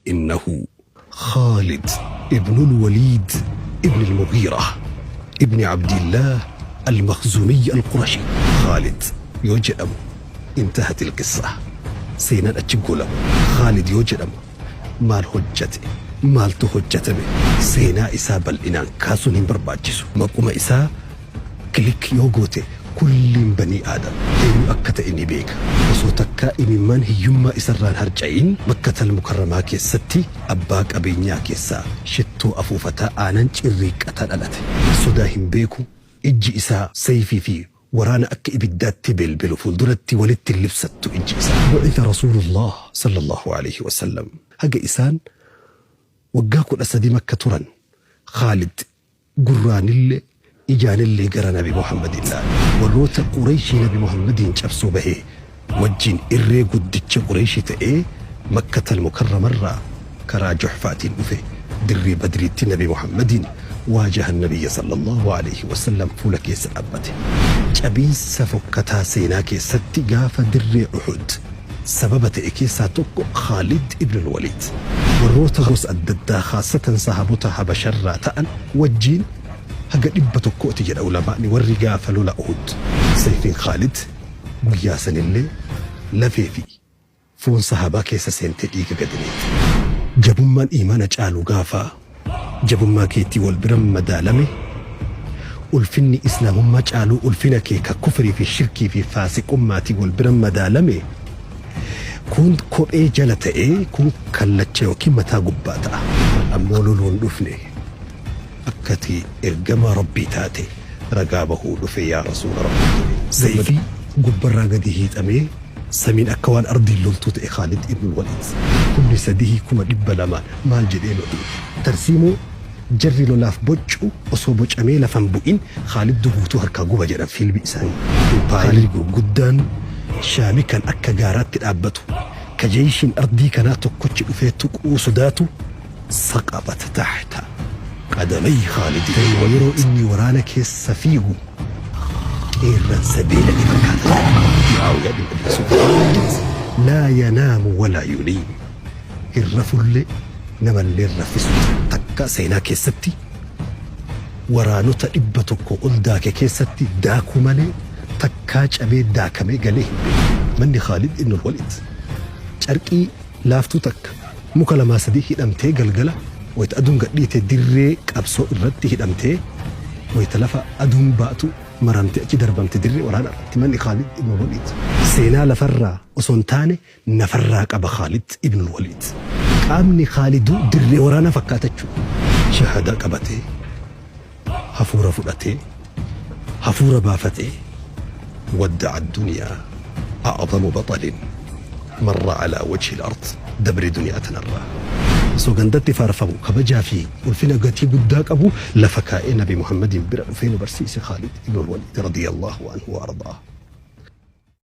Innahu Khaalid ibnul Waliid ibnil Mughiirah ibni Abdillaah Al-Makhzuumiyyi Al-Qurashii. Khaalid yoo jedhamu intahatil qissah. Seenaan achi goolaba. Khaalid yoo jedhamu maal hojjate? Maaltu hojjatame? Seenaa isaa bal'inaan kaasuun hin barbaachisu. Maquma isaa click yoo goote kulliin banii aadam eenyu akka ta'e ni beeka. Osoo takkaa imimmaan hiyyummaa isarraan harca'in Makkatal Mukarramaa keessatti abbaa qabeenyaa keessaa shittoo afuufataa aanan cirriiqqataa dhalate. Sodaa hin beeku, ijji isaa sayfii fi waraana akka ibiddaatti belbelu fuulduratti walitti hin libsattu ijji isaa. Bu'itha Rasuulullaah sallallaahu aleyhi wasallam haga isaan waggaa 13 Makka turan Khaalid gurraanillee ijaanillee gara Nabi Muhammad hin laalle. Warroota Qurayshii Nabi Muhammadiin cabsuu bahe wajjiin irree guddicha Qurayshii ta'ee Makkatal Mukarramarraa karaa Juhfaatiin dhufe dirree Badriitti Nabi Muhammadiin waajaha Nabiyya sallallaahu aleyhi wasallam fuula keessa dhaabbate. Cabiinsa fokkataa seenaa keessatti gaafa dirree Uhud sababa ta'e keessaa tokko Khaalid ibnul Waliid. Warroota gosa addaddaa khaassatan sahaabota Habasharraa ta'an wajjiin haga 100ti jedha ulamaa'ni warri gaafa lola Uhud. Sayfiin Khaalid guyyaa sanillee lafee fi foon sahaabaa keessa seentee dhiiga gadi neeyxe. Jabummaan iimaana caalu gaafa jabummaa keetii wal bira madaalame, ulfinni islaamummaa caaluu ulfina kee ka kufrii fi shirkii fi faasiqummaatii wal bira madaalame, kun kophee jala ta'ee kun kallacha yookiin mataa gubbaa ta'a. Ammoo loluun dhufne, akka ati ergamaa Rabbii taate ragaa bahuu dhufe yaa Rasuula Rabbii jedhe. Sayfii gubbarraa gadi hiixamee Samiin akka waan ardiin loltuu ta'e Khaalid ibnul Waliid kumni sadihii 200,000n maal jedhee lole? Tarsiimoo jarri lolaaf boccu osoo bocamee lafa hin bu'in Khaaliddu guutuu harkaa guba jedhan fiilmii isaanii. Impaayerri gurguddaan Shaami kan akka gaaraatti dhaabbatu, ka jeyshiin ardii kanaa tokkochi dhufee tuquu sodaatu saqaxat tahta qadamay Khaalid ibnul Waliid. Yeroo inni waraana keessa fiigu qeerransa beela'e fakkaata jedha Mu'aawiyaa bin Abii Sufyaan. Laa yanaamu walaa yuniim. Hin rafullee namallee hin raffisu jedha. Takka seenaa keessatti waraanota 100 ol daake keessatti daakuu malee takkaa cabee daakamee galee hin beeku. Manni Khaalid ibn al-Waliid carqii laaftuu takka muka lamaa sadii hidhamtee galgala wayta aduun gad dhiite dirree qabsoo irratti hidhamtee wayta lafa aduun baatu maramtee achi darbamte dirree waraanaa irratti manni Khaalid ibn Waliid. Seenaa lafarraa osoo hin taane nafarraa qaba Khaalid ibn Waliid. Qaamni Khaaliduu dirree waraanaa fakkaata jechuudha. Shahaadaa qabatee hafuura fudhatee hafuura baafatee wadda'a addunyaa a'zamu baxalin marra alaa wajhil ard dabre duniyaa tanarraa. Osoo gandatti faarfamu kabajaa fi ulfina gatii guddaa qabu lafa kaa'ee Nabi Muhammadiin bira dhufee nu barsiise Khaalid ibnul Waliid radiyallahu anhu wa ardaah.